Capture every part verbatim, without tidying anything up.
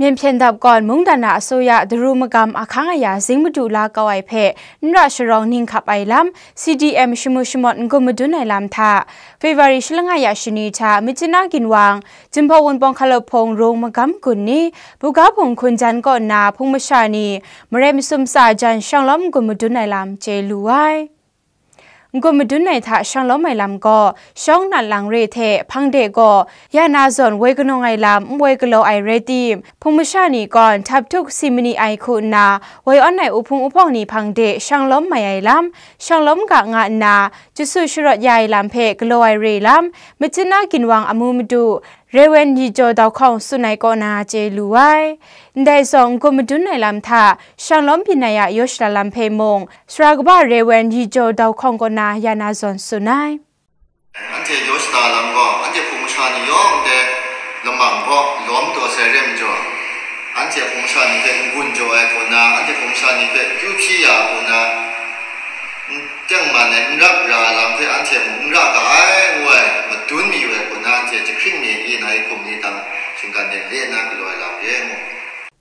Myen hpyen dap kawn mungdan a asuya daru magam ahkang aya zing madu la kau ai hpe n ra sharawng ning hkap ai lam, C D M shamu shamawt n-gun madun ai lam hta, February shalanga ya shani hta Myitkyina ginwang, Jinghpaw Wunpawng Hkalahpawng Rung Magam Gun ni, Buga Hpung hkun jan kaw nna hpung masha ni, marai masum tsa jan shanglawm n-gun madun ai lam chye lu ai. N-gun madun ai hta shanglawm ai lam gaw, shawng nat lang re hte hpang de gaw, ya na zawn woi kanawng ai lam n woi galaw ai rai tim, hpung masha ni gawn htap htuk si mani ai hku nna, woi awn ai uhpung uhpawng ni hpang de shanglawm mai ai lam, shanglawm ga nga nna, jasu sharawt ya ai lam hpe galaw ai re lam, Myitkyina ginwang amu madu, Rev. Yi Jaw Dau Hkawng tsun ai kaw na chye lu ai. Ndai zawng n-gun madun ai lam hta, shanglawm byin ai a yaw shala lam hpe mung, Sara kaba Rev. Yi Jaw Dau Hkawng kaw na ya na zawn tsun ai. Anhte yaw shala lam gaw, anhte hpung masha ni yawng de lamang gaw lawm taw sai re ai majaw, anhte hpung masha ni hpe n-gun jaw ai hku na, anhte hpung masha ni hpe kyu hpyi ya hku na, n tengman ai n rap ra ai lam hpe anhte mung n ra ga ai, ngu ai, madun mayu ai hku na, anhte jahkring mi yin ai hkum ni dang shinggan de le nna galaw ai lam re ai mu.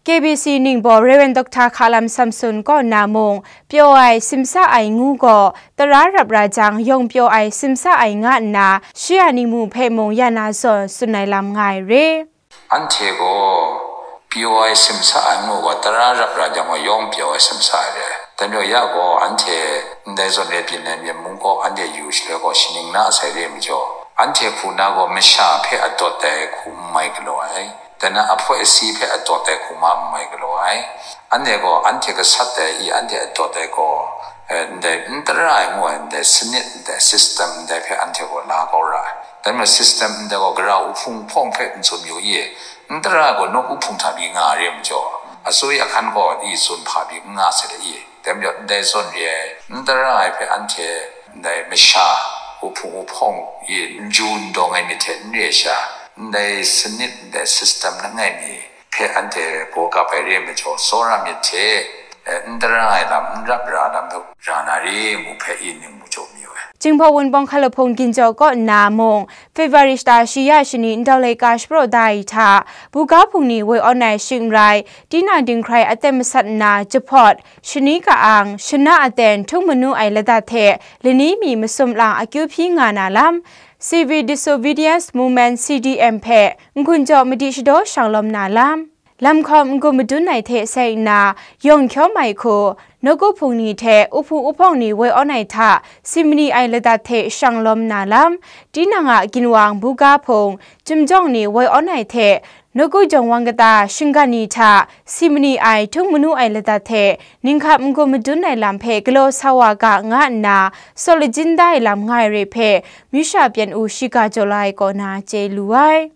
K B C ningbaw Rev. Doctor Hkalam Samson kaw nna mung, pyaw ai, simsa ai ngu gaw, tara rap ra jang, yawng pyaw ai, simsa ai nga nna, shi a ningmu hpe mung ya na zawn tsun ai lam nga ai re. Anhte gaw pyaw ai, simsa ai ngu gaw, tara rap ra jang gaw, yawng pyaw ai, simsa ai re. Dai majaw ya gaw, anhte ndai zawn re byin ai myen mung gaw, anhte yu shaloi gaw, shaning na sai re ai majaw, anhte hku na gaw, masha hpe adawt ai hku n mai galaw ai. Dai na ahpoi asi hpe adawt ai hku ma n mai galaw ai. Anhte gaw anhte gasat ai i anhte adawt ai gaw, eh, ndai n tara ai ngu ai ndai sanit, ndai system ndai hpe anhte gaw la kau ra ai. Dai majaw system ndai gaw gara uhpung hpawng hpe n tsun yu i, n tara ai gaw nawku hpung hta pyi nga re ai majaw, asuya hkan gaw i tsun hpa pyi n nga sai de i. Dai majaw ndai zawn re ai, n tara ai hpe anhte ndai masha, uhpung uhpawng i n ju n dawng ai myit hte n re ai sha, ndai sanit, ndai system langai mi hpe anhte gaw kap ai re ai majaw, tsawra myit hte, eh, n tara ai lam, n rap ra ai lam hpe ra na re ngu hpe i ningmu jaw mayu ai. Jinghpaw Wunpawng Hkalahpawng Ginjaw kaw nna mung, February shata shi ya shani ndau laika shapraw da ai hta, buga hpung ni woi awn ai shing n rai, tinang dinghkrai aten masat nna jahpawt, shani ka-ang, shana aten htung manu ai lata hte lani mi masum lang akyu hpyi nga na lam, Civil Disobedience Movement, C D M, hpe n-gun jaw madi shadaw shanglawm na lam, lam hkawm n-gun madun ai hte sai nna, yawng hkyawm ai hku, nawku hpung ni hte uhpung uhpawng ni woi awn ai hta, si mani ai lata hte shanglawm na lam, tinang a ginwang buga hpung, chyum jawng ni woi awn ai hte, nawku jawng wang kata shinggan ni hta, si mani ai htung manu ai lata hte, ninghkap n-gun madun ai lam hpe galaw sa wa ga nga nna, saw lajin da ai lam nga ai re hpe, Myusha Pyen U shiga jaw la ai kaw na chye lu ai.